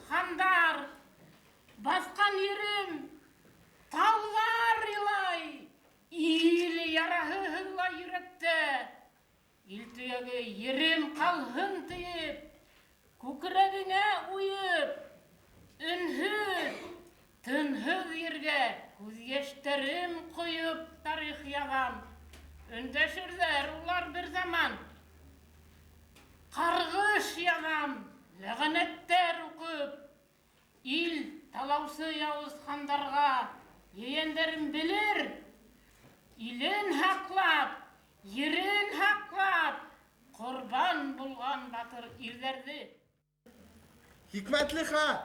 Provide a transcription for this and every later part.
хандар. Баҫҡан ерем тауҙар илай, ил яраһы һыҙлай йөрәктә. Ил төйәге ерем ҡалһын тиеп, күкрәгеңә уйып, өнһөҙ, тынһыҙ ергә күҙ йәштәрем ҡойоп тарих яҙам. Өндәшерҙәр улар бер заман. Ҡарғыш яҙам, ләғәнәттәр уҡып, ил талаусы яуыз хандарға ейәндәрем белер, илен һаҡлап, ерен һаҡлап, ҡорбан булған батыр ирҙәрҙе. Хикмәтле хәл!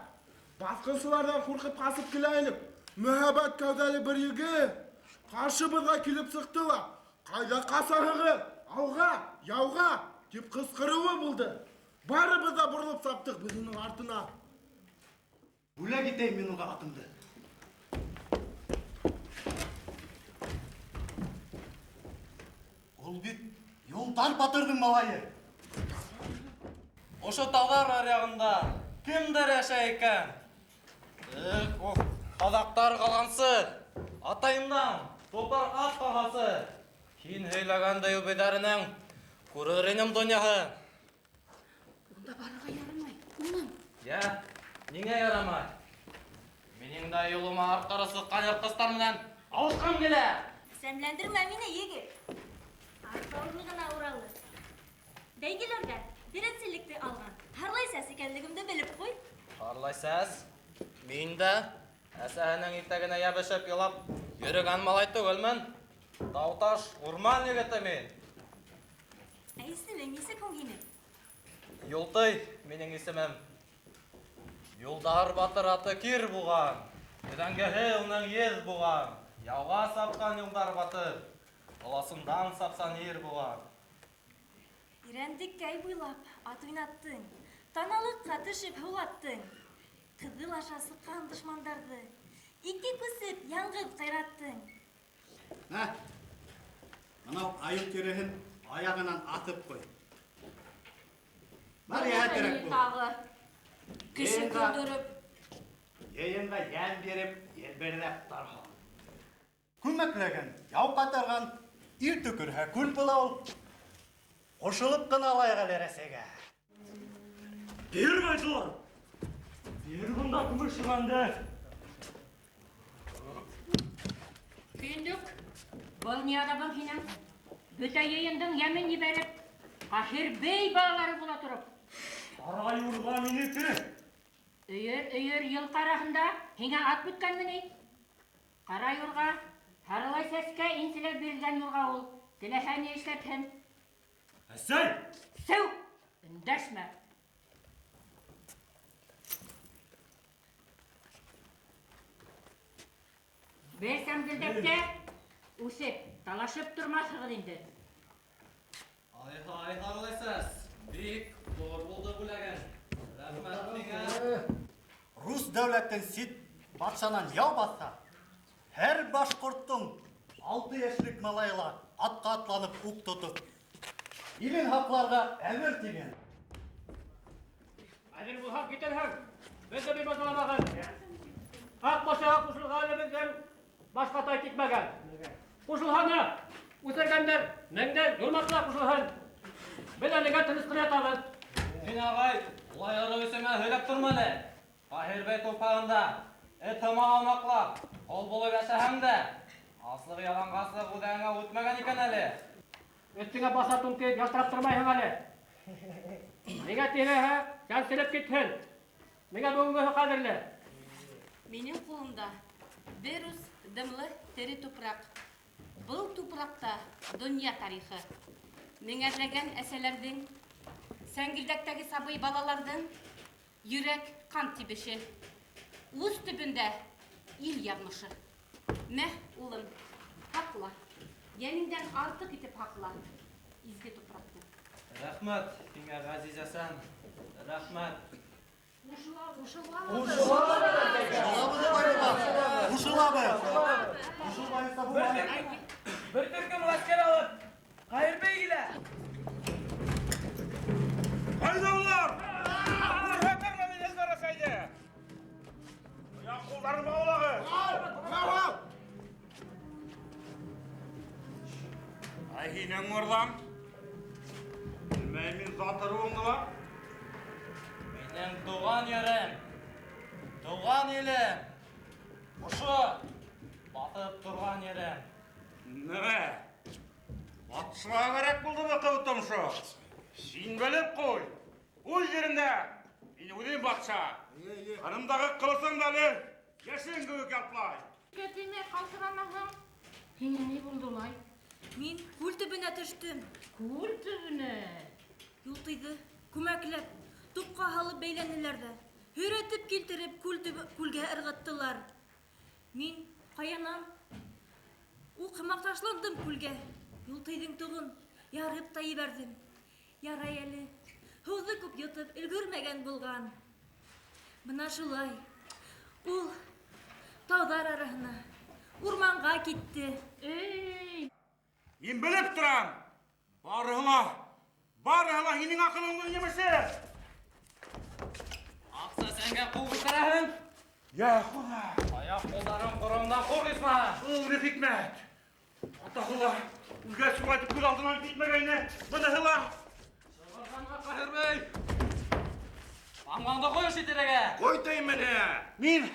Баҫҡынсыларҙан ҡурҡып ҡасып килә инек. Мөһабәт кәүҙәле бер егет ҡаршыбыҙға килеп сыҡты ла, Ҡайҙа ҡасаһығыҙ? Алға, яуға! Тип ҡысҡырыуы булды. Барыбыҙ ҙа боролоп саптыҡ беҙ уның артынан. Бүләк итәйем мин уға атымды. Ул бит Юлдар батырҙың малайы. Ошо тауҙар аръяғында кемдәр йәшәй икән? Эх, ул ҡаҙаҡтар ҡалғансы, атайымдан тупар ат ҡалғансы, һин һөйләгән дейеү биҙәренең күрер инем донъяһын. Унда барырға ярамай, улым. Йә, ниңә ярамай? Минең дә юлыма арҡыры сыҡҡан йыртҡыстар менән алышҡым килә. Сәмләндермә мине, егет. Арҡауырлы ғына Уралы. Бәйгеләрҙә беренселекте алған Һарлай сәс икәнлегемде белеп ҡуй. Һарлай сәс? Мин дә әсәһенең итәгенә ябышып илап йөрөгән малай түгелмен. Тау-таш, урман егете мин. Ә исемең нисек һуң һинең? Юлтый минең исемем. Юлдар батыр аты кир булған, Өҙәңгеһе уның еҙ булған. Яуға сапҡан Юлдар батыр, Ыласындан сапсан ир булған. Ирәндеккәй буйлап ат уйнаттың, Таналыҡҡа төшөп һыулаттың. Ҡыҙыл аша сыҡҡан дошмандарҙы Ике күсеп яңғыҙ ҡыйраттың. Мә, мынау айыу тиреһен аяғынан аҫып ҡуй. Бар йәһәтерәк бул. Тағы. Кеше Йыйынға- көлдөрөп. Йыйынға йән биреп, елберләп тарһал. Күмәкләгән, яу ҡайтарған, ир төкөрһә күл була ул. Ҡушылып ҡына алайыҡ әле Рәсәйгә. Бир байсылар! Бир бында көмөш йығанды! Көйөндөк, был ни аҙабың һинең? Бөтә йыйындың йәмен ебәреп, Ҡаһир бей балалары була тороп. Ҡара юрға минеке! Өйөр-өйөр йылҡы араһында һиңә ат бөткәнме ни? Ҡара юрға, һарылай сәскә инселәп бирелгән юрға ул, теләһә ни эшләтһен. Әсәй! Сеү! Өндәшмә! Бер сәңгелдәктә үсеп, талашып тормаҫһығыҙ инде. Ай-һай, һарылай сәс, бик ҙур булды бүләгең. Рәхмәт һиңә. Рус дәүләтен сит батшанан яу баҫһа, һәр башҡорттоң алты йәшлек малайы ла атҡа атланып уҡ тотоп, илен һаҡларға әҙер тигән. Әҙер булһаң китерһең, беҙ ҙә бик баҫаламағыҙ. Аҡ башаға ҡушылға әле беҙҙән башҡа тай китмәгән. Ҡушылһа ла, үҫергәндәр, меңдәр юлмаҡлап ҡушылһын. Беҙ әлегә тыныс ҡына ятабыҙ. Һин, ағай, улай ырыу исеме һөйләп торма әле. Ҡаһирбәй тупһағында эт һымаҡ аумаҡлап, ҡол булып йәшәһәң дә, аслыҡ-яланғаслыҡ үҙәгеңә үтмәгән икән әле. Өҫтөңә баса тун кейеп ялтырап тормайһың әле. Миңә тиһәһә, сәнселеп китһен. Миңә бөгөнгөһө ҡәҙерле. Минең ҡулымда бер ус дымлы тере тупраҡ. Был тупраҡта донъя тарихы. Меңәрләгән әсәләрҙең, сәңгелдәктәге сабый балаларҙың йөрәк ҡан тибеше. Ус төбөндә ил яҙмышы. Мә, улым, һаҡла. Йәнеңдән артыҡ итеп һаҡла изге тупраҡты. Рәхмәт һиңә, ғәзиз әсәм, рәхмәт. Ҡушылабыҙ, Ҡушылмайынса булмай. Бер төркөм ғәскәр алып, Ҡаһирбей килә. Ҡайҙа улар? Күрһәтермен мин Рәсәйҙе! Ә һинең мырҙам? Белмәйем мин зат ырыуыңды ла. Минең тыуған ерем, тыуған илем, ошо баҫып торған ерем. Нимә? Батшаға кәрәк булдымы ҡыу томшоҡ? Һин белеп ҡуй, үҙ ерендә мин үҙем батша. Ҡынымдағы ҡылысым да әле йәшен кеүек ялтлай. Тимәй ҡалтыранаһың. Һиңә ни булды улай? Мин күл төбөнә төштөм. Күл төбөнә? Юлтыйҙы күмәкләп тупҡа һалып бәйләнеләр ҙә, һөйрәтеп килтереп күл төбө, күлгә ырғыттылар. Мин ҡаянан уҡ һымаҡ ташландым күлгә. Юлтыйҙың тоғон ярып та ебәрҙем. Ярай әле, һыуҙы күп йотоп өлгөрмәгән булған. Бына шулай. Ул тауҙар араһына, урманға китте. Эй! Мин белеп торам. Барыһы ла, барыһы ла һинең аҡылыңдың емеше. Аҡса сәнгә ҡул күтәрәһең? Йә Хоҙа! Аяҡ ҡулдарың ҡороңдан ҡур исмаһа. Ул ни хикмәт? Атаһы ла үлгәс шулайтып күҙ алдынан китмәгәйне, быныһы ла. Сығарғанға Ҡаһирбей. Тамғаңды ҡуй ошо тирәгә. Ҡуй тейем менә. Мин,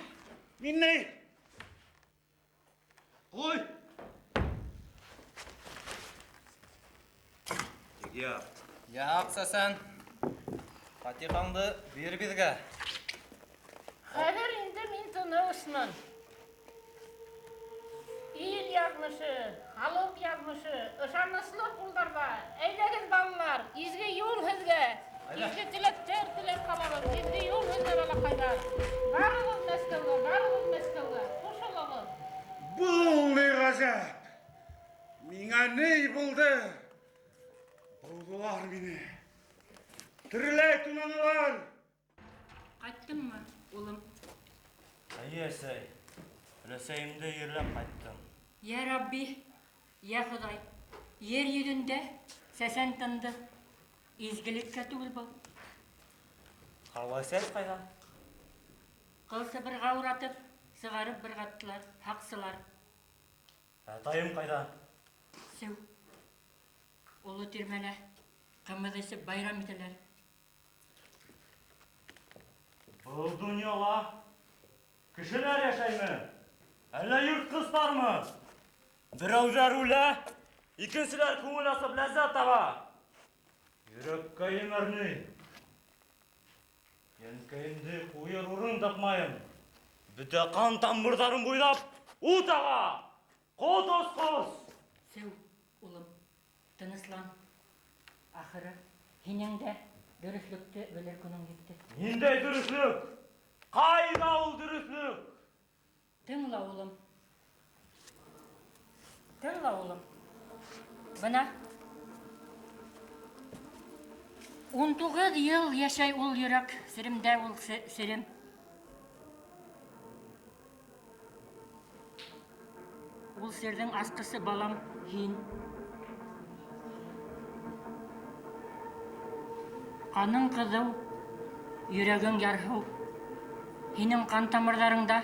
мин ни? Ҡуй. Яҡ. Яҡ, сәсән. Фатиҡаңды бир беҙгә. Хәҙер инде мин тынысмын. Ил яҙмышы, халыҡ яҙмышы, ышаныслы ҡулдарҙа. Әйҙәгеҙ, балалар, изге юл һеҙгә. Изге теләктәр теләп ҡалабыҙ. Изге юл һеҙгә, балаҡайҙар. Барығыҙ Мәскәүгә, барығыҙ Мәскәүгә. Ҡушылығыҙ. Был ни ғәжәп? Миңә ни булды? Быуҙылар мине. Тереләй тунанылар. Ҡайттыңмы, улым? Эйе, әсәй. Өләсәйемде ерләп ҡайттым. Йә Рабби, йә Хоҙай, ер йөҙөндә сәсән тынды. Изгелеккә түгел был. Ҡарлайсәс ҡайҙа? Ҡыл сыбырға уратып, сығарып бырғаттылар, һаҡсылар. Атайым ҡайҙа? Сеү. Оло тирмәлә ҡымыҙ эсеп байрам итәләр. Был донъяла кешеләр йәшәйме? Әллә йыртҡыстармы? Берәүҙәр үлә, икенселәр күңел асып ләззәт таба. Йөрәккәйем әрней. Йәнкәйемде ҡуйыр урын тапмайым. Бөтә ҡан тамырҙарын буйлап ут аға. Ҡот осҡос! Сеү, улым, тыныслан. Ахыры, һинең дә дөрөҫлөктө белер көнөң етте. Ниндәй дөрөҫлөк? Ҡайҙа ул дөрөҫлөк? Тыңла, улым. Тыңла, улым. Бына 19 йыл йәшәй ул йөрәк, серемдә ул серем. Ул серҙең асҡысы, балам, һин. Ҡаның ҡыҙыу, йөрәгең ярһыу. Һинең ҡан тамырҙарыңда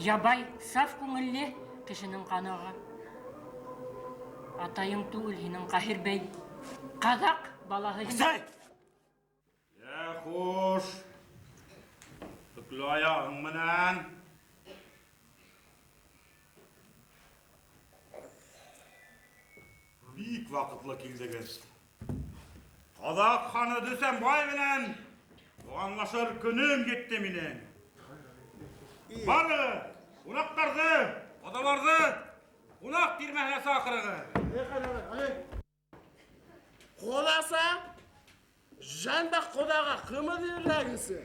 ябай, саф күңелле кешенең ҡаны аға. Атайың түгел һинең Ҡаһирбей. Ҡаҙаҡ балаһы һин. Әсәй! Йә, хуш. Төклө аяғың менән. Бик ваҡытлы килдегеҙ. Ҡаҙаҡ ханы Дүсәнбай менән туғанлашыр көнөм етте минең. Барығыҙ, ҡунаҡтарҙы, ҡоҙаларҙы ҡунаҡ тирмәһенә саҡырығыҙ. Ҡоҙаса, жандаҡ ҡоҙаға ҡымыҙ бирәгенсе.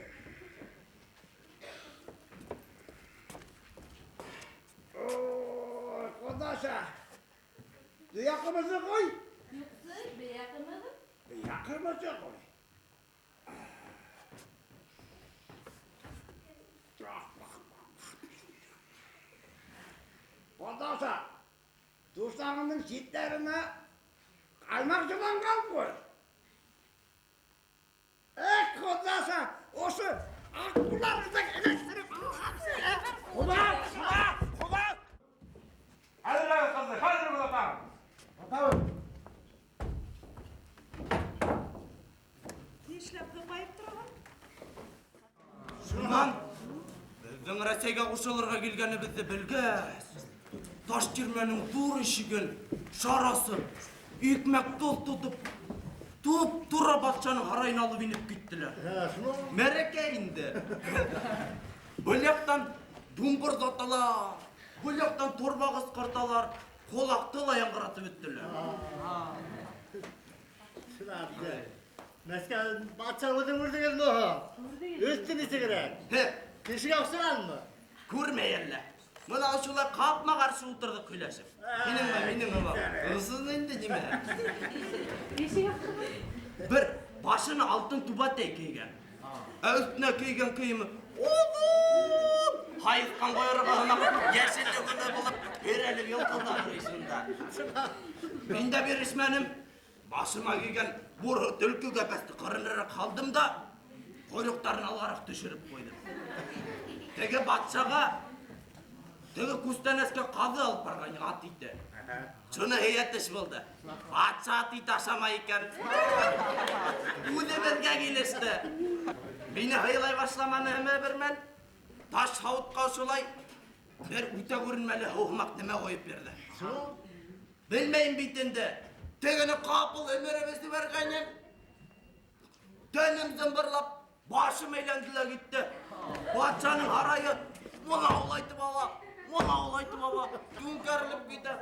Ой, ҡоҙаса, дөйә ҡымыҙы ҡуй. Юҡсы, бейә ҡымыҙы. Бейә ҡымыҙы ҡуй. Ҡоҙаса, дуҫтарыңдың ситтәренә ҡаймаҡ йыланған ҡуй. Эх, ҡоҙаса, ошо аҡҡуларыңды эләктереп алғансы. Ҡоҙа, ҡоҙа, ҡоҙа! Хәҙер ҡыҙҙы, хәҙер оҙатам. Атабыҙ. Беҙҙең Рәсәйгә ҡушылырға килгәнебеҙҙе белгәс, таш тирмәнең ҙур ишеген шар асып, икмәк тоҙ тотоп, туп-тура батшаның һарайына алып инеп киттеләр. Мәрәкә инде. Был яҡтан думбырҙаталар, был яҡтан торба ҡысҡырталар, ҡолаҡты ла яңғыратып бөттөләр. Мәскәү батша үҙең күрҙегеҙме һуң? Өҫтө нисегерәк? Кешегә оҡшағанмы? Күрмәй әллә. Бына шулай ҡапма-ҡаршы ултырҙыҡ һөйләшеп. Һинеңме, минеңме? Ысын инде нимә? Бер башына алтын түбәтәй кейгән. Ә өҫтөнә кейгән кейеме оҙон, һайыҫҡан ҡойроғо һымаҡ йәшелле генә булып һөйрәлеп йылҡылдап йөрөй шунда. Мин дә бирешмәнем. Башыма кейгән бур төлкө кәпәсте ҡырыныраҡ һалдым да ҡойроҡтарын алғараҡ төшөрөп ҡуйҙым. Теге батшаға теге күстәнәскә ҡаҙы алып барған ат ите. Шуны һөйәт эш булды. Батша ат ите ашамай икән. Үҙебеҙгә килеште. Мине һыйлай башламаны һәмә бер мәл. Таш һауытҡа шулай бер үтә күренмәле һыу һымаҡ нәмә ҡойоп бирҙе. Белмәйем бит инде. Тегене ҡапыл өмөрөбөҙ ебәргәнем. Тәнем зымбырлап, башым әйләнде лә китте. Батшаның һарайы мынаулайтып ала, мынаулайтып ала, түңкәрелеп китә.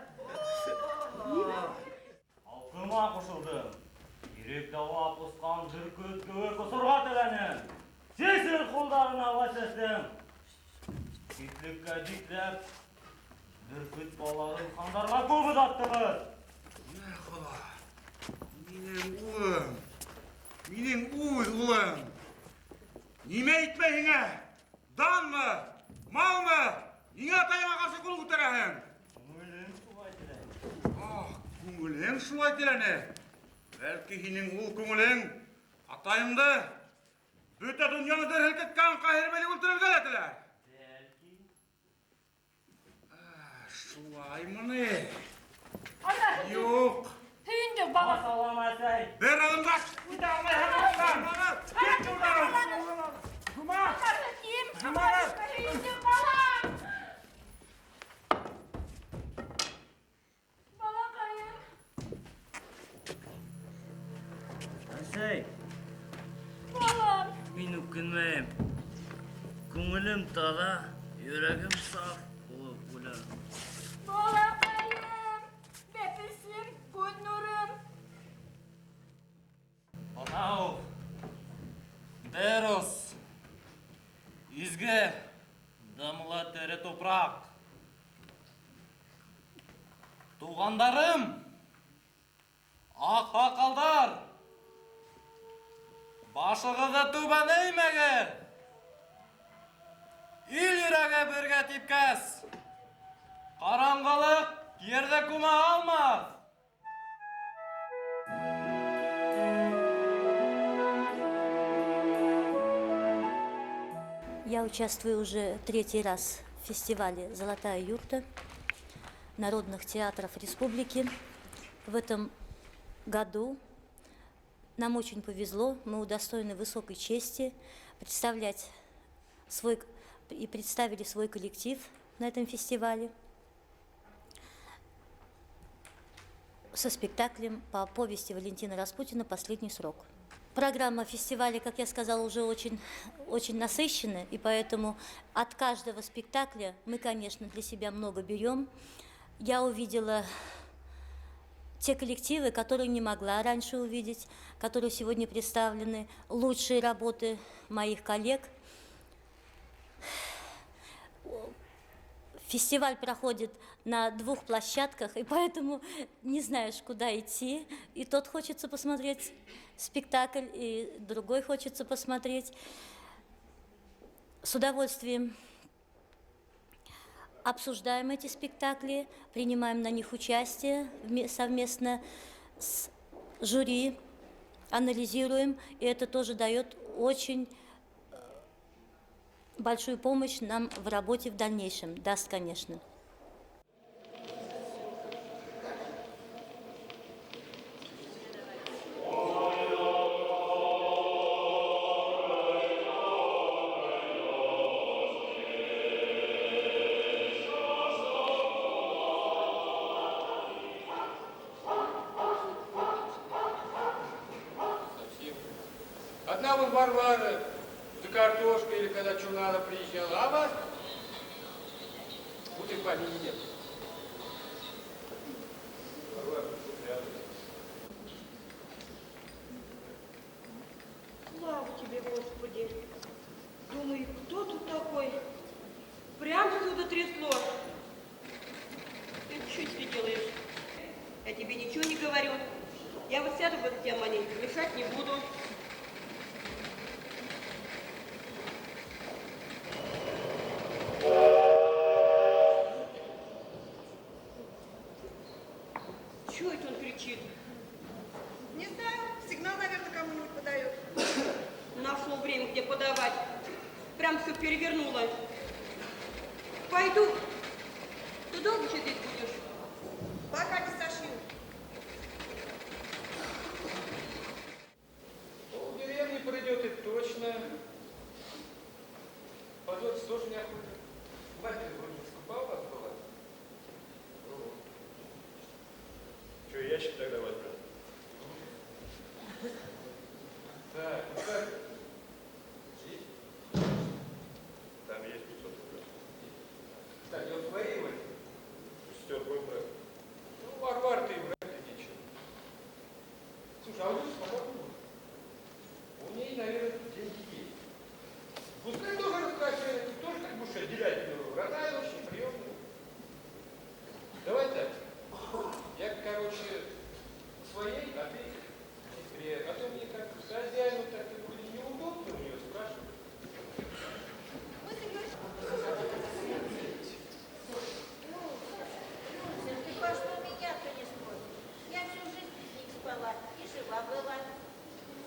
Халҡыма ҡушылдым. Ирек даулап осҡан бөркөт кеүек осорға теләнем. Сисер ҡулдарына сәстем. Ситлеккә бикләп, бөркөт балаларын хандарға күп оҙаттығыҙ. Минең улым, минең үҙ улым. Нимә әйтмәйһең, ә? Данмы, малмы? Ниңә атайыңа ҡаршы ҡул күтәрәһең? Күңелем шулай теләне. Ах, күңелең шулай теләне. Бәлки һинең ул күңелең атайыңды бөтә донъяны дер һелкеткән Ҡаһир бәйле үлтерергә лә теләр. Бәлки. Шулаймы ни? Ана, Юҡ. Һөйөндө, бала. Салам, әсәй. Бер аҙымға китә алмайһың унан. Кит юлдан. Жума. Жума. Һөйөндө, балам. Балаҡайым. Әсәй. Балам. Мин үкенмәйем. Күңелем таҙа, йөрәгем саф булып үләм. Балаҡайым, бәпесем, күҙ нурым. Анау, дөрөҫ, изге, дымлы тере тупраҡ. Туғандарым, аҡһаҡалдар, башығыҙҙы түбән эймәгеҙ. Ил йөрәге бергә типкәс, ҡараңғылыҡ ерҙе күмә алмаҫ. Я участвую уже третий раз в фестивале «Золотая юрта» народных театров республики. В этом году нам очень повезло, мы удостоены высокой чести представлять свой и представили свой коллектив на этом фестивале со спектаклем по повести Валентина Распутина «Последний срок». Программа фестиваля, как я сказала, уже очень, очень насыщена, и поэтому от каждого спектакля мы, конечно, для себя много берем. Я увидела те коллективы, которые не могла раньше увидеть, которые сегодня представлены, лучшие работы моих коллег. Фестиваль проходит на двух площадках, и поэтому не знаешь, куда идти. И тот хочется посмотреть спектакль, и другой хочется посмотреть. С удовольствием обсуждаем эти спектакли, принимаем на них участие совместно с жюри, анализируем, и это тоже дает очень большую помощь нам в работе в дальнейшем, даст, конечно. Варвара за картошкой или когда что надо приезжала, а вас вот и помине нет. Варвара, рядом. Слава тебе, Господи! Думаю, кто тут такой? Прям сюда трясло. Ты что себе делаешь? Я тебе ничего не говорю. Я вот сяду вот тебя маленько, мешать не буду. Чего это он кричит? Не знаю, сигнал, наверное, кому-нибудь подает. Нашел время, где подавать. Прям все перевернуло. Пойду. Ты долго еще здесь будешь? Пока не сошью. Пол деревни придет и точно. Подводить тоже неохота. Мать вроде скупа у вас была. Че, ящик тогда возьмем? Так, ну как? Есть? Там есть 500 рублей. Так, я вот свои возьму. Сестер будем брать. Ну, Варвар ты брать нечего. Слушай, а у нее свободно. У ней, наверное, деньги есть. Пускай тоже расплачивает, тоже как будешь отделять. Родная очень приемная. Давай так. Я, короче, своей, а ты сестре. А то мне как хозяину так и будет неудобно у нее спрашивать. Люся, ты по что меня-то не спросишь? Я всю жизнь без них спала и жива была.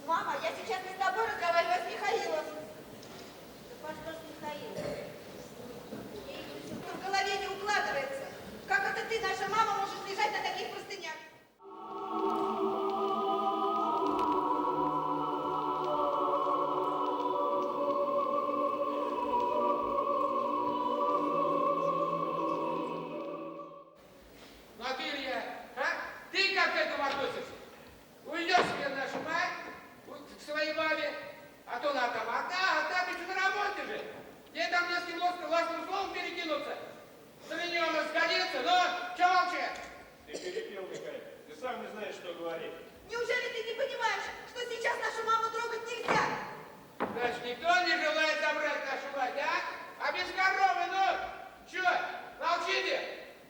Мама, я сейчас не с тобой разговариваю, а с Михаилом. Да по что с Михаилом? В голове не укладывается. Как это ты, наша мама, можешь лежать на таких простынях? Ну а ты, Илья, а? Ты как к этому относишься? Уйдешь себе нашу мать, к своей маме, а то она там одна, а там ведь на работе же. Тебе там не с кем ласковым словом перекинуться. За нее она сгодится, но чё молчать? Ты перепил, Михаил. Ты сам не знаешь, что говорить. Неужели ты не понимаешь, что сейчас нашу маму трогать нельзя? Значит, никто не желает забрать нашу мать, а? А без коровы, ну, чё, молчите?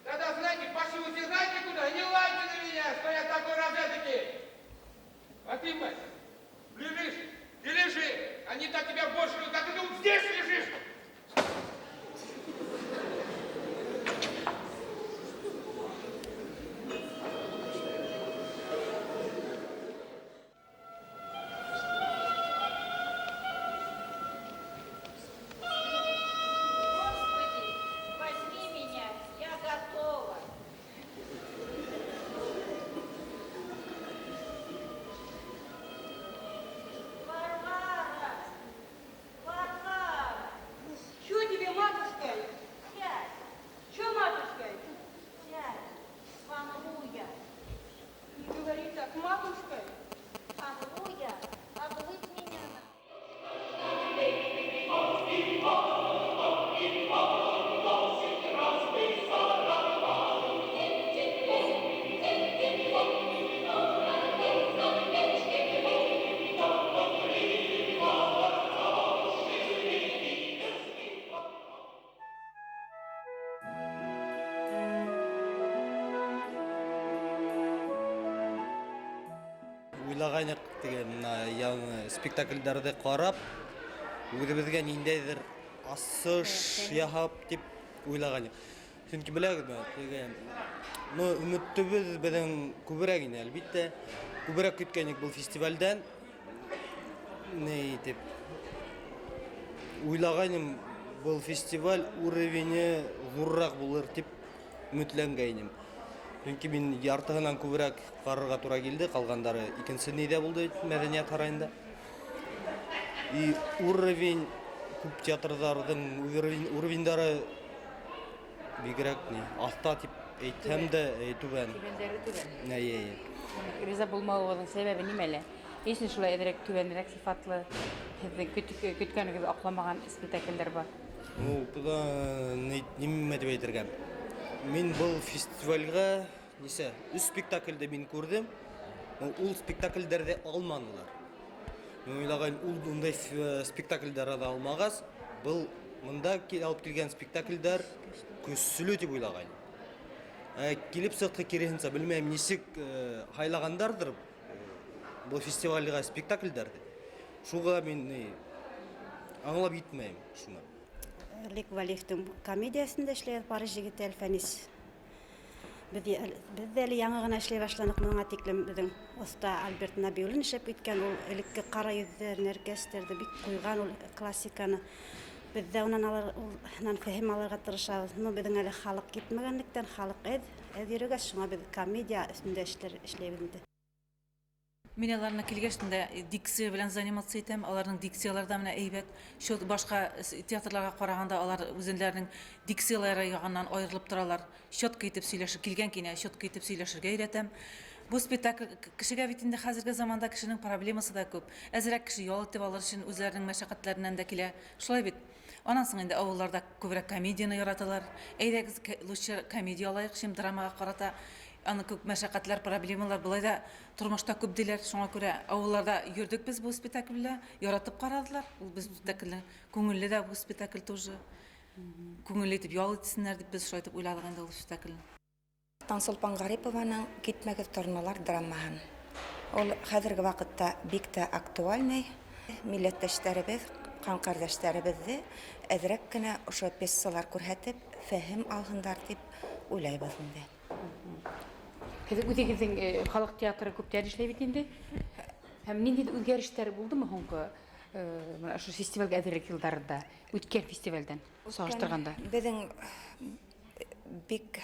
Тогда, знаете, пошли вы все знаете куда, не лайте на меня, что я такой розетки. А ты, мать, лежишь и лежи, а не так тебя больше, как ты вот здесь лежишь. Господи, возьми меня, я готова. Варвара! Варвара! Чё тебе, матушка? Сядь, Чё, матушка? сядь, помру я. Не говори так, матушка. Помру я, облыть меня надо. Уйлағайныҡ теге бына яңы спектаклдәрҙе ҡарап, үҙебеҙгә ниндәйҙер асыш яһап тип уйлағайныҡ. Сөнки беләгеҙме, теге, ну, өмөттөбөҙ беҙҙең күберәк ине, әлбиттә. Күберәк көткәйнек был фестивалдән. Ни тип уйлағайным, был фестиваль уровене ҙурыраҡ булыр тип өмөтләнгәйнем. Сөнки мин яртыһынан күберәк ҡарарға тура килде, ҡалғандары икенсе ниҙә булды мәҙәниәт һарайында. И уровень күп театрҙарҙың уровеньдары бигерәк ни, аҫта тип әйтһәм дә, түбән. Түбәндәре түбән. Әйе, әйе. Риза булмауығыҙҙың сәбәбе нимәлә? Ни өсөн шулай әҙерәк түбәнерәк сифатлы, һеҙҙең көткәнегеҙҙе аҡламаған спектаклдәр бар? Ну, бында нимә тип әйтергә? Мин был фестивальгә нисә, өс спектакльде мин күрҙем. Ул спектакльдәрҙе алманылар. Мин уйлағайным, ул ундай спектакльдәрҙе алмағас, был мында алып килгән спектакльдәр көслө тип уйлағайным. Килеп сыҡты киреһенсә, белмәйем, нисек һайлағандарҙыр был фестивальгә спектакльдәрҙе. Шуға мин аңлап етмәйем шуны. Эрлик Вәлиевтең комедиясендә эшләйбеҙ, Париж егете Әлфәнис. Беҙ дә әле яңы ғына эшләй башланыҡ, моңа тиклем беҙҙең оҫта Альберт Нәбиуллин эшләп киткән, ул элекке ҡара йөҙҙәр, нәркәстәрҙе бик ҡуйған ул классиканы. Беҙ ҙә унан фәһем алырға тырышабыҙ. Но беҙҙең әле халыҡ китмәгәнлектән, халыҡ әҙ йөрөгәс, шуңа беҙ комедия өҫтөндә эшләйбеҙ инде. Мин аларны килгәч тә дикция белән заниматься итәм. Аларның дикциялары да менә әйбәт. Шул башка театрларга караганда алар үзләренең дикциялары ягыннан аерылып торалар. Четко итеп сөйләшер, килгән кинә четко итеп сөйләшергә өйрәтәм. Бу спектакль кешегә бит инде хәзерге заманда кешенең проблемасы да күп. Әзрәк кеше ял итеп алыр өчен үзләренең мәшәкатьләреннән дә килә. Шулай бит. Аннан соң инде авылларда күбрәк комедияне яраталар. Әйдәгез, лучше комедия алайык, чем драмага карата. Аны күп мәшәкатьләр, проблемалар былай да тормышта күп диләр. Шуңа күрә авылларда йөрдек без бу спектакльлә, яратып карадылар. Ул без спектакльне күңелле дә бу спектакль тоже. Күңелле итеп ял итсеннәр дип без шулай итеп уйладык инде ул спектакльне. Таңсулпан Гарипованың Китмәгеҙ торналар драмаһын. Ул хәҙерге ваҡытта бик тә актуальный. Милләттәштәребеҙ, ҡан ҡәрҙәштәребеҙҙе әҙерәк кенә ошо пьесалар күрһәтеп, фәһем алһындар тип уйлайбыҙ инде. Һеҙ үҙегеҙҙең халыҡ театры күптән эшләй бит инде. Һәм ниндәй үҙгәрештәр булдымы һуңғы бына ошо фестивалгә әҙерлек йылдарында, үткән фестивалдән сағыштырғанда? Беҙҙең бик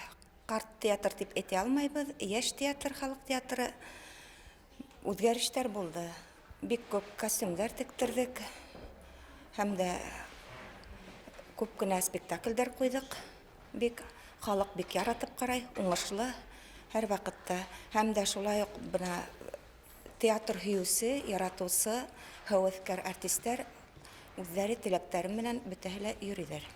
ҡарт театр тип әйтә алмайбыҙ, йәш театр, халыҡ театры үҙгәрештәр булды. Бик күп костюмдар тектерҙек һәм дә күп кенә спектаклдәр ҡуйҙыҡ. Бик халыҡ бик яратып ҡарай, уңышлы һәр ваҡытта. Һәм дә шулай уҡ бына театр һөйөүсе, яратыусы, һәүәҫкәр артистар үҙҙәре теләктәре менән бөтәһе лә йөрөйҙәр.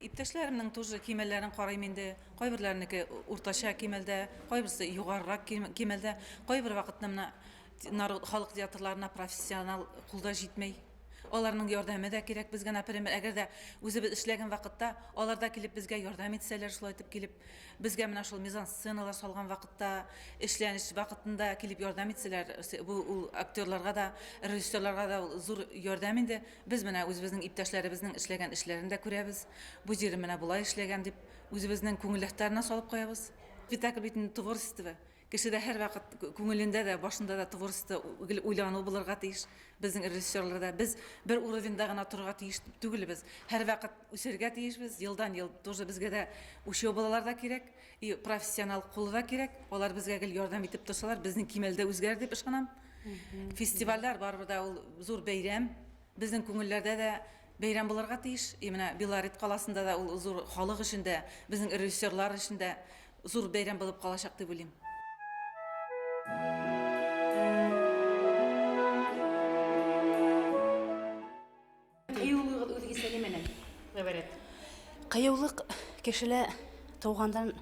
Иптәшләремнең тоже кимәлләрен карыйм инде. Кайберләренеке уртача кимәлдә, кайберсе югарырак кимәлдә. Кайбер вакытта менә народ халык театрларына профессионал кулда җитмәй. Аларның ярдәме дә кирәк безгә, например, әгәр дә үзебез эшләгән вакытта алар да килеп безгә ярдәм итсәләр, шулай итеп килеп безгә менә шул мизансценалар салган вакытта, эшләнеш вакытында килеп ярдәм итсәләр, бу ул актерларга да, режиссерларга да ул зур ярдәм инде. Без менә үзебезнең иптәшләребезнең эшләгән эшләрен дә күрәбез. Бу җире менә болай эшләгән дип үзебезнең күңел дәфтәренә салып куябыз. Спектакль бит инде творчество. Кешедә һәр вакыт күңелендә дә, башында да творчество гел уйлану булырга тиеш. Безнең режиссерларда без бер уровеньда гына торырга тиеш түгелбез. Һәр вакыт үсергә тиешбез. Елдан ел тоже безгә дә учебалар да кирәк, и профессионал кулы да кирәк. Алар безгә гел ярдәм итеп торсалар, безнең кимәлдә үзгәрер дип ышанам. Фестивальләр барыбер дә ул зур бәйрәм. Безнең күңелләрдә дә бәйрәм булырга тиеш. И менә Белорет каласында да ул зур халык өчен дә, безнең режиссерлар өчен дә зур бәйрәм булып калачак дип уйлыйм. Кыюлыгыгыҙ үҙегеҙсә нимәнән ғибәрәт? Ҡыйыулыҡ кешелә тыуғандан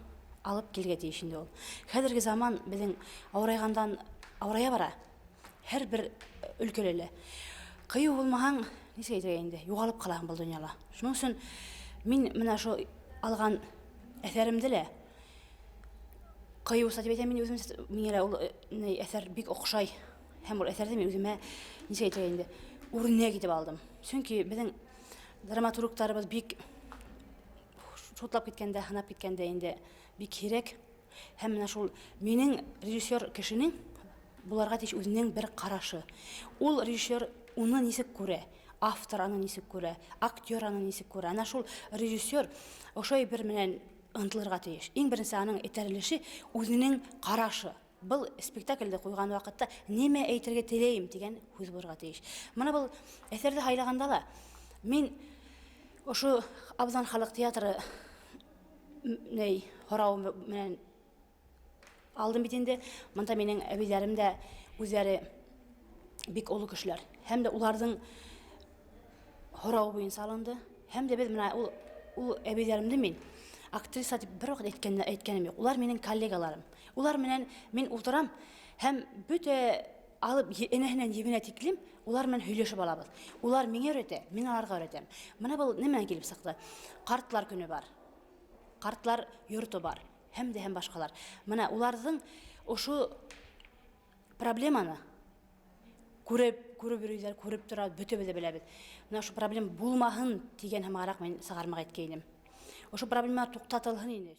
алып килгә тейеш инде ул. Хәҙерге заман беҙҙең ауырайғандан ауырая бара. Һәр бер өлкәлә лә. Ҡыйыу булмаһаң, нисек әйтергә инде, юғалып ҡалаһың был донъяла. Шуның өсөн мин менә ошо алған әҫәремде лә ҡыйыуса тип әйтәм мин үҙем, миңә лә ул ни әҫәр бик оҡшай. Һәм ул әҫәрҙе мин үҙемә нисек әйтергә инде, үрнәк итеп алдым. Сөнки беҙҙең драматургтарыбыҙ бик шутлап киткәндә, һынап киткәндә инде бик һирәк. Һәм менә шул минең режиссер кешенең буларға тейеш үҙенең бер ҡарашы. Ул режиссер уны нисек күрә, автор аны нисек күрә, актер аны нисек күрә. Ана шул режиссер ошой бер менән ынтылырға тейеш. Иң беренсе аның этәрелеше үҙенең ҡарашы. Был спектакльде ҡуйған ваҡытта нимә әйтергә теләйем тигән һүҙ булырға тейеш. Мына был әҫәрҙе һайлағанда ла мин ошо Абзан халыҡ театры ней һорауы менән алдым бит инде. Мында минең әбейҙәрем дә үҙҙәре Бик оло кешеләр. Һәм дә уларҙың һорауы буйынса алынды. Һәм дә беҙ менә ул әбейҙәремде мин актриса тип бер ваҡыт әйткәнем юҡ. Улар минең коллегаларым. Улар менән мин ултырам һәм бөтә алып энәһенән ебенә тиклем улар менән һөйләшеп алабыҙ. Улар миңә өйрәтә, мин аларға өйрәтәм. Мына был нимәнән килеп сыҡты? Ҡартлар көнө бар. Ҡартлар йорто бар. Һәм дә һәм башҡалар. Мына уларҙың ошо проблеманы күреп йөрөйҙәр, күреп тора, бөтәбеҙ ҙә беләбеҙ. Мына ошо проблема булмаһын тигән һымағыраҡ мин сығармаға иткәйнем. Ошо проблема туҡтатылһын ине.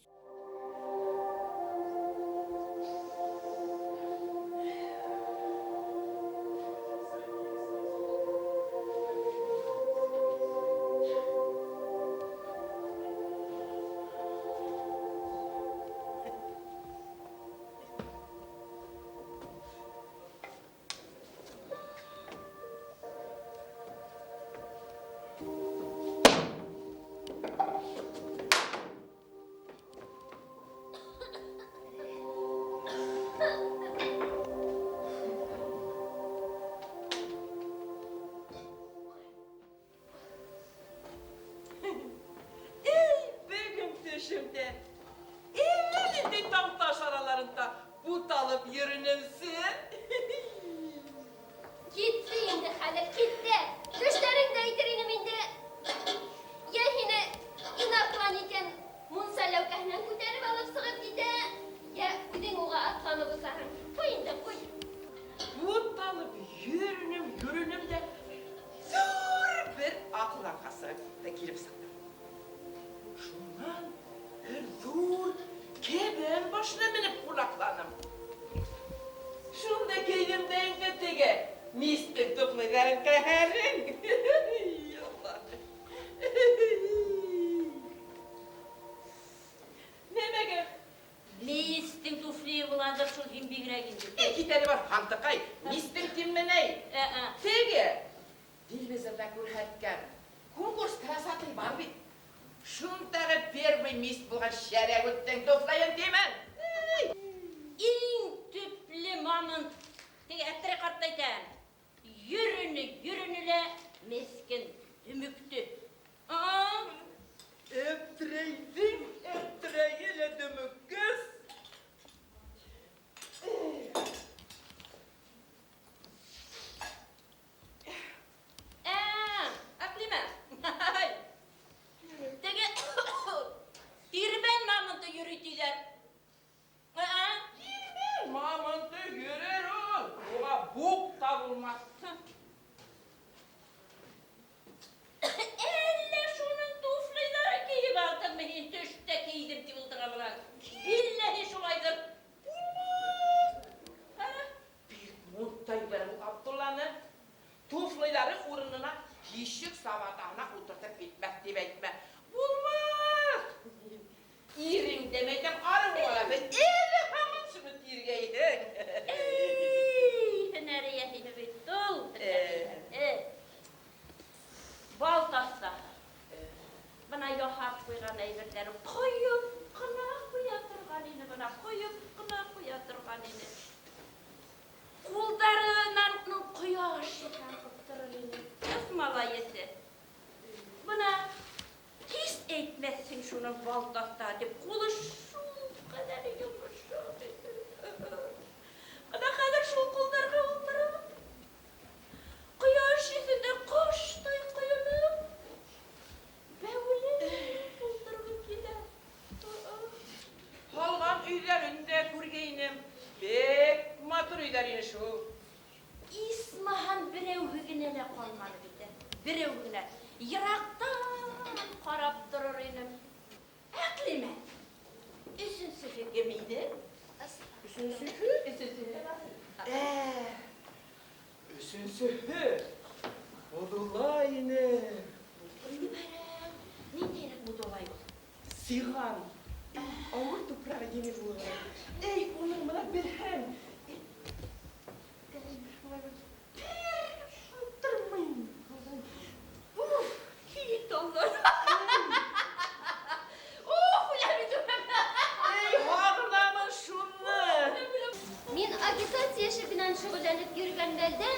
Мин агитация эше белән шөгыльләнеп йөргән мәлдә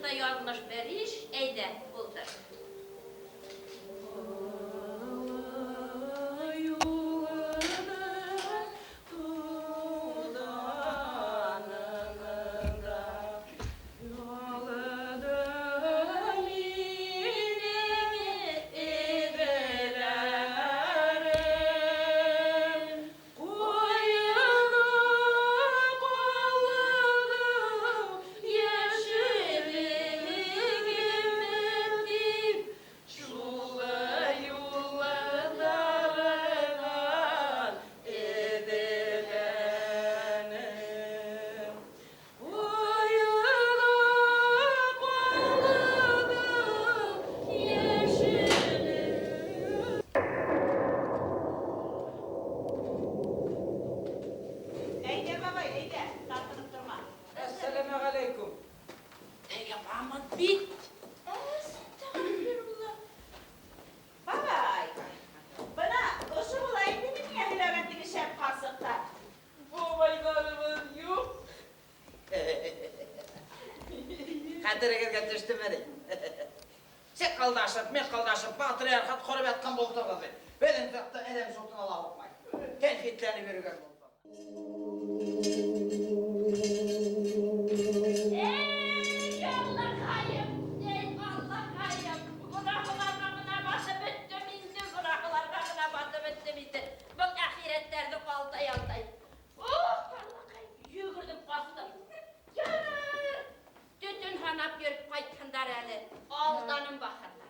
Икебезнең дә язмыш бер иш, әйдә, ултыр. Әйдә, бабай, әйдә, тартынып торма. Әссәләмәғәләйкүм. Әйгә мамонт бит. Әстәғфирулла. Бабай, бына ошо була инде миңә һөйләгән теге шәп ҡарсыҡтар. Бабайларыбыҙ юҡ. Хәтерегеҙгә төштөмө ни? Син ҡалдашып, мин ҡалдашып, патриархат ҡороп ятҡан булдығыҙ бит. Беҙҙең саҡта әҙәм сутына ла һуҡмай. Кәнфитләнеп йөрөгән булдыҡ. Ey Allah'ım, ey Allah'ım. Günahlarga gına basıp öttüm indi, günahlarga gına basıp öttüm indi. Был әхирәттәрҙе алтай-алтай. Ох, Аллаҡайым, йүгерҙем ҡастым. Ярар, төтөн һанап йөрөп ҡайтһындар әле. Алданым бахырларҙы.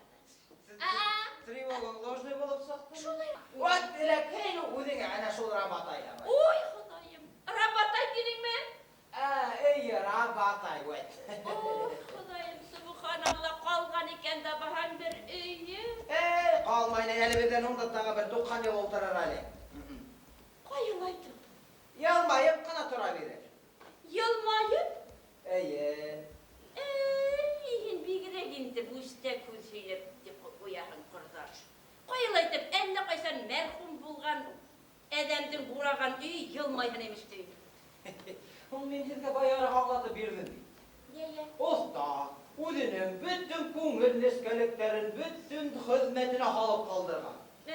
Тревога ложный булып сыҡты. Шулай. Вот эләкһен үҙеңә әнә шул Рабатай. Ой, Хоҙайым, Рабатай тинеңме? Ә, эй, Рабатай, вәт. Ой, Хоҙайым, субханалла, ҡалған икән дә баһаң бер өйө. Эй, ҡалмай әле беҙҙән унда тағы бер 90 йыл ултырыр әле. Ҡайһылайтып? Йылмайып ҡына тора бирер. Йылмайып? Эйе. Эй, һин бигерәк инде бүстә күҙ һөйләп тип ҡуяһың, ҡорҙаш. Ҡайһылайтып, әллә ҡайсан мәрхүм булған әҙәмдең бураған өйө йылмайһын имеш ти. Ул мин һеҙгә баяғыраҡ аңлатып бирҙем бит. Йә-йә. Оҫта үҙенең бөтөн күңел нескәлектәрен бөтөн хеҙмәтенә һалып ҡалдырған. Ә?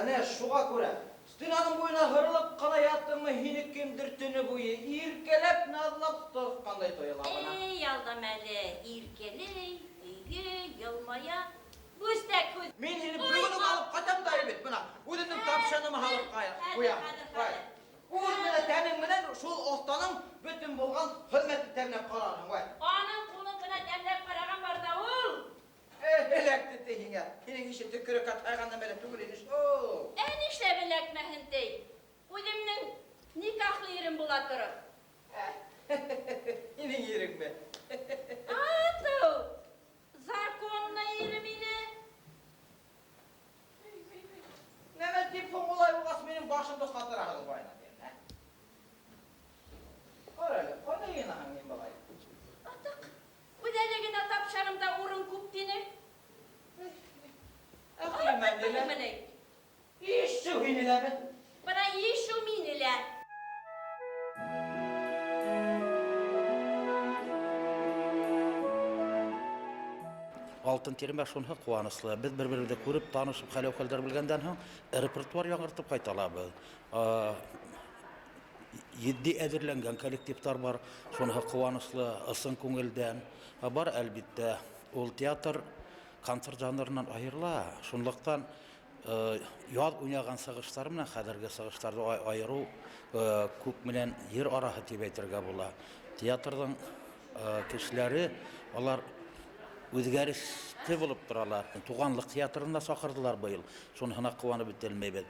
Әнә шуға күрә стенаның буйына һырылып ҡына яттыңмы, һине кемдер төнө буйы иркәләп, наҙлап тотҡандай тойола бына. Эй, алдам әле, иркәләй, өйгә, йылмая. Бүстә күҙ. Мин һине бөгөн үк алып ҡайтам да бит, бына. Үҙемдең тапшаныма һалып ҡуям. Хәҙер, Үҙ менән тәнең менән шул оҫтаның бөтөн булған хеҙмәтен тәмләп ҡарарһың, вай. Аның ҡулын ғына тәмләп ҡараған бар ҙа ул. Эләкте ти һиңә. Һинең ише төкөрөккә тайған нәмә лә түгел ине шул. Ә нишләп эләкмәһен ти? Үҙемдең никахлы ирем була тороп. Һинең иреңме? Атыу! Законный ирем ине. Нәмә тип һуң улай булғас минең башымды ҡатыраһығыҙ байына бирҙе, ә? Ҡара әле, ҡайҙа йыйынаһың мин былай? Атыҡ, үҙ әле генә тапшарымда урын күп тине. Әхлимән Ишеү һине ләме? Бына ишеү мине лә. Алтын тирмә шунһы ҡыуаныслы. Беҙ бер-беребеҙҙе күреп, танышып, хәл-әүхәлдәр белгәндән һуң репертуар яңыртып ҡайта алабыҙ. Етди әҙерләнгән коллективтар бар, шунһы ҡыуаныслы, ысын күңелдән. Бар, әлбиттә, ул театр концерт жанрынан айырыла. Шунлыҡтан яҙ уйнаған сығыштар менән хәҙерге сығыштарҙы айырыу күк менән ер араһы тип әйтергә була. Театрҙың кешеләре алар үҙгәреште булып торалар. Туғанлыҡ театрына саҡырҙылар быйыл. Шуныһына ҡыуанып бөтә алмайбыҙ.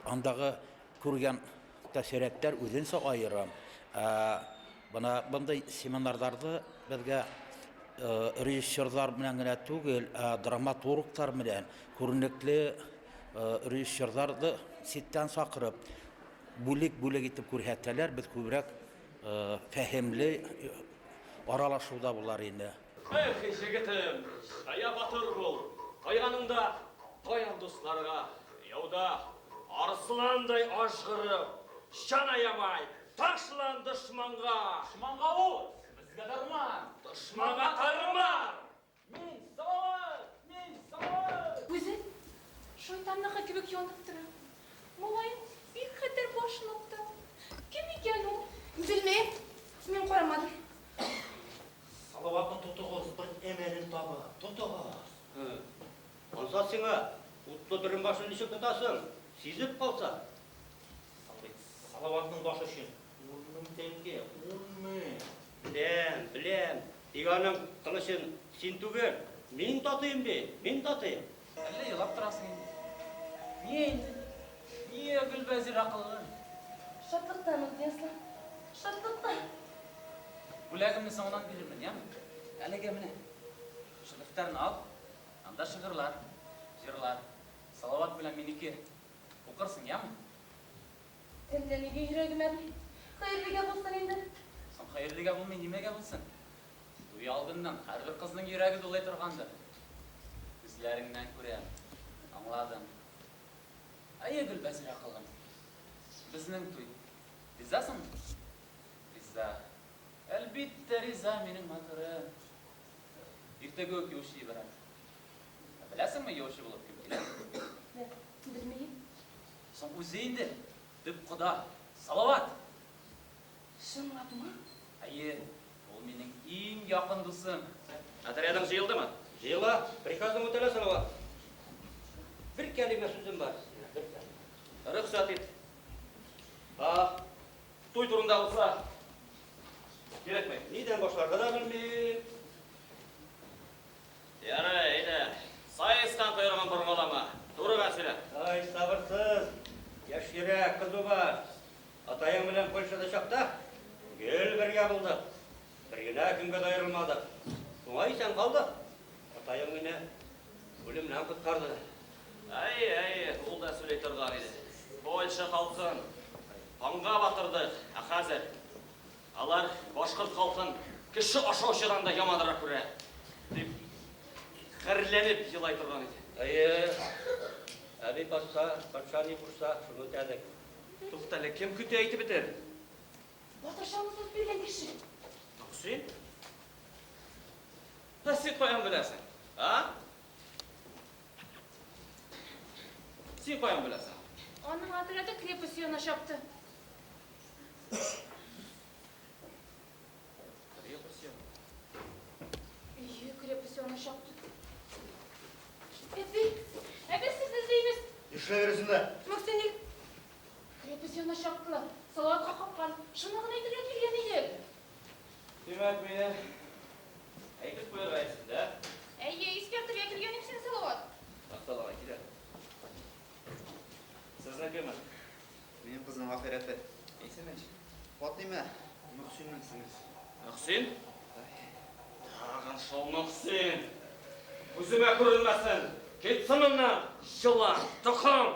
Андағы күргән тәьҫораттар үҙенсә айырым. Бына бындай семинарҙарҙы беҙгә режиссерҙар менән генә түгел, ә драматургтар менән күренекле режиссерҙарҙы ситтән саҡырып, бүлек-бүлек итеп күрһәтәләр, беҙ күберәк фәһемле аралашыуҙа булар ине. Эх, егетем, сая батыр бул. Тайғаныңда таян дуҫларға, яуда арысландай ажғырып, жан аямай, ташлан дошманға. Дошманға ут, беҙгә дарман. Дошманға тырмар! Мин Салават! Мин Салават! Үзе шайтанныкы кебек янып тора. Малаем бик хәтәр башын атты. Кем икән ул? Белмим. Мин карамадым. Салаватны тотыгыз, бер әмәлен табып, тотыгыз. Ансат сиңа, утлы дөрем башын ничек тотасың? Сизеп калса. Салаватның башы өчен 10 000 тәңкә, 10 000. Беләм, беләм. Тик аның кылычын син түгел, мин татыйм бит, мин татыйм. Әллә елап торасың инде? Ниә инде? Ниә, Гөлбәзир акыллым? Шатлыктан, Аслан. Шатлыктан. Бүләгемне соңыннан бирермен, яме? Әлегә менә. Шул дәфтәрне ал. Анда шигырьләр, җырлар. Салават белән минеке. Укырсың, яме? Әллә нигә йөрәгем әрни. Хәерлегә булсын инде. Соң хәерлегә булмый, нимәгә булсын? Туй алдыннан һәрбер кызның йөрәге дулый торгандыр. Күзләреңнән күрәм, аңладым. Әйе, Гөлбәзир акыллым. Безнең туй. Ризасыңмы? Риза. Әлбиттә, риза, минем матурым. Иртәгә үк юлчы җибәрәм. Беләсеңме, юлчы булып кем килә? Белмим. Соң үзе инде, төп кода, Салават. Чынлапмы? Әйе, ул минем иң якын дусым. Отрядың җыелдымы? Җыела, приказың үтәлә, Салават. Бер кәлимә сүзем бар. Бер кәлимә. Рөхсәт ит. А, туй турында булса, кирәкми. Нидән башларга да белмим. Ярый, әйдә. Саескан койрыгын боргалама. Турыга сөйлә. Ай, сабырсыз. Яшь йөрәк, кызу баш. Атаең белән Польшада чакта гел бергә булдык. Бер генә көнгә дә аерылмадык. Шуңа исән калдык. Атаең мине үлемнән коткарды. Әй, әй, ул да сөйли торган иде. Польша халкын канга батырдык, ә хәзер алар башкорт халкын кеше ашаучыдан да яманрак күрә, дип херләнеп елай торган иде. Әйе, әби патша, патша ни кушса, шуны үтәдек. Туктале, кем көтә әйтеп бетер? Батыршаны сүз биргән кеше. Мөхсин? Ә син каян беләсең? А? Син каян беләсең? Аның отряды крепость янына чапты. Крепость яны. Әйе, крепость янына чапты. Әби, әби, сезне эзлибез. Нишләп йөрисең дә? Мөхсин егет крепость янына чаптылар. Салаватка капкан. Шуны гына әйтергә килгән идек. Димәк, мине әйтеп куярга әйтсен, да? Әйе, искәртергә килгән идем сине, Салават. Такталага килә. Сезнекеме? Минем кызым ахирәте. Исеме ничек? Фатыйма, Мөхсиннең сеңлесе. Мөхсин? Тагын шул Мөхсин! Күземә күренмәсен! Китсен моннан! Елан, токым!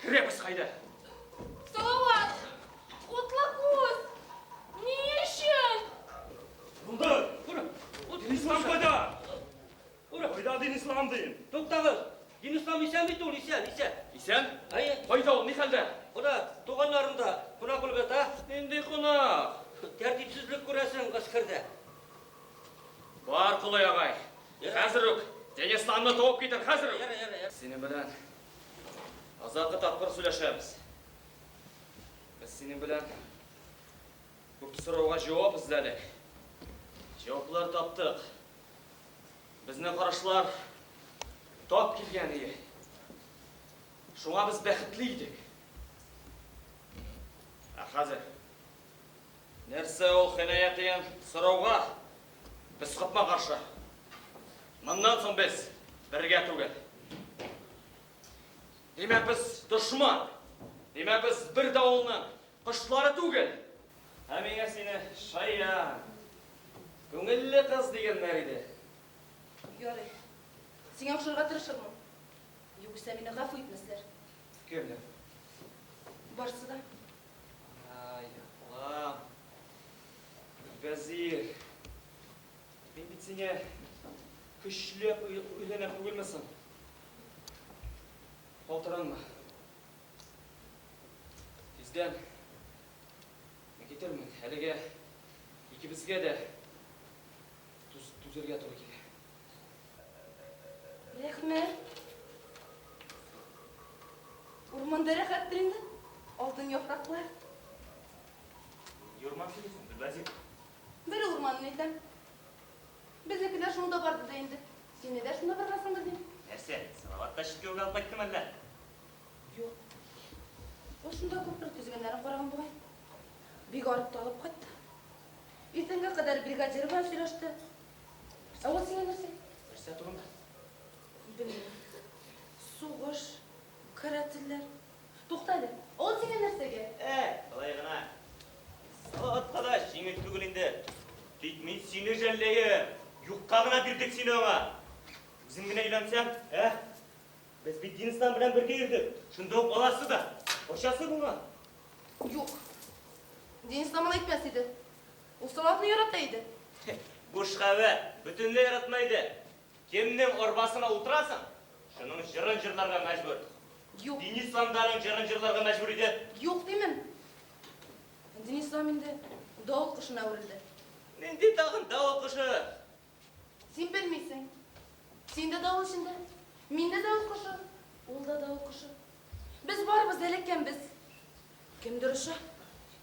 Крепость кайда? Салават! Утлы күз! Ни өчен? Булды! Динислам кайда? Кайда Динислам дим? Туктагыз! Динислам исән бит ул, исән, исән. Исән? Әйе. Кайда ул, ни хәлдә? Куда, туганнарында кунак булып ята. Нинди кунак? Тәртипсезлек күрәсең гаскәрдә. Бар, Кулай агай. Хәзер үк Динисламны табып китер, хәзер үк. Ярый, ярый, ярый. Синең белән азаккы тапкыр сөйләшәбез. Без синең белән күп сорауга җавап эзләдек. Җаваплар таптык. Безнең карашлар тап килгән иде. Шуңа без бәхетле идек. Ә хәзер нәрсә ул хыянәт дигән сорауга без капма-каршы. Моннан соң без бергә түгел. Димәк, без дошман. Димәк, без бер давылның кошлары түгел. Ә миңа сине шаян, күңелле кыз дигәннәр иде. Ярый. Сиңа охшарга тырышырмын. Югыйсә мине гафу итмәсләр. Кемнәр? Барысы да. Ай, Аллам. Вәзир. Мин бит сиңа көчләп өйләнәм түгелме соң? Калтыранма. Тиздән мин китермен. Әлегә икебезгә дә Түҙергә тура килә. Рәхмәт. Урманда рәхәттер инде. Алтын яфраҡлар. Урман сөйләйһең, Гөлвәзир. Бер урманын әйтәм. Беҙҙекеләр шунда барҙы да инде. Һин дә шунда барғанһыңдыр тим. Нәрсә, Салават та читләүгә алып ҡайттымы әллә? Юҡ. Ул шунда күпер төҙөгәндәрен ҡараған буғай. Бик арып талып ҡайтты. Иртәнгә ҡәҙәр бригадир менән һөйләште. Ә ул һиңә нәрсә? Нәрсә турында? Белмәйем. Суғыш, карателдәр. Туҡта әле. Ул һиңә нәрсәгә? Былай ғына. Салаватҡа ла еңел түгел инде. Тик мин һине жәлләйем. Юҡҡа ғына бирҙек һине уға. Үҙем генә өйләнсәм, ә? Беҙ бит Динислам менән бергә йөрҙөк. Шунда уҡ аласы да, ошасы булған. Юҡ. Динислам уны әйтмәҫ ине. Ул Салаватны ярата ине. Буш хәбәр, бөтөнләй яратмай ине. Кемдең арбаһына ултыраһың, шуның йырын йырларға мәжбүр. Юҡ. Динисламдарың йырын йырларға мәжбүр ине. Юҡ тимен. Динислам инде дауыл ҡошона әүерелде. Ниндәй тағын дауыл ҡошо? Һин белмәйһең. Һин дә дауыл эсендә. Мин дә дауыл ҡошо. Ул да дауыл ҡошо. Беҙ барыбыҙ ҙа эләккәнбеҙ. Кемдер оса,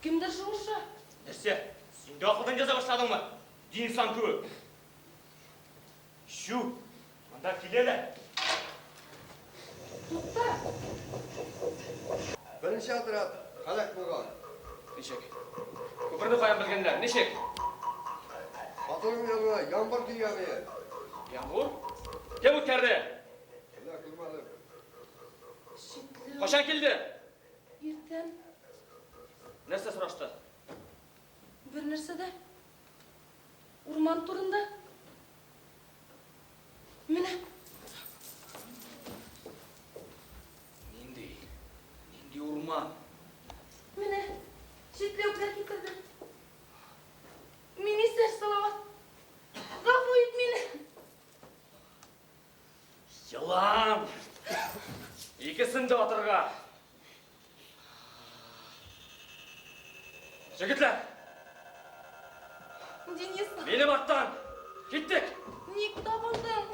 кемдер шыуыша. Нәрсә, һин дә аҡылдан яҙа башланыңмы? Динислам кеүек. Шү, бында киләләр. Туҡта. Беренсе отряд һәләк булған. Нисек? Күперҙе ҡайҙан белгәндәр? Нисек? Ҡатыным янына ямғыр килгән ине. Ямғыр? Кем үткәрҙе? Әллә күрмәнем. Шикле. Ҡасан килде? Иртән. Нәрсә һорашты? Бер нәрсә ҙә. Урман турында. Менә. Ниндәй? Ниндәй урман? Менә. Ситләүектәр килтерҙе. Мин иҫәр, Салават. Ғәфү ит мине. Йылан! Икеһен дә атырға. Егетләр! Денис. Минең арттан! Киттек! Ник табылдың?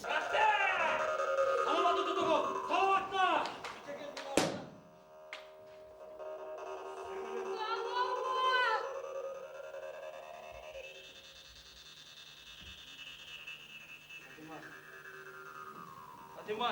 Салаватты тотоғоҙ! Салаватты! Салават! Фатима! Фатима!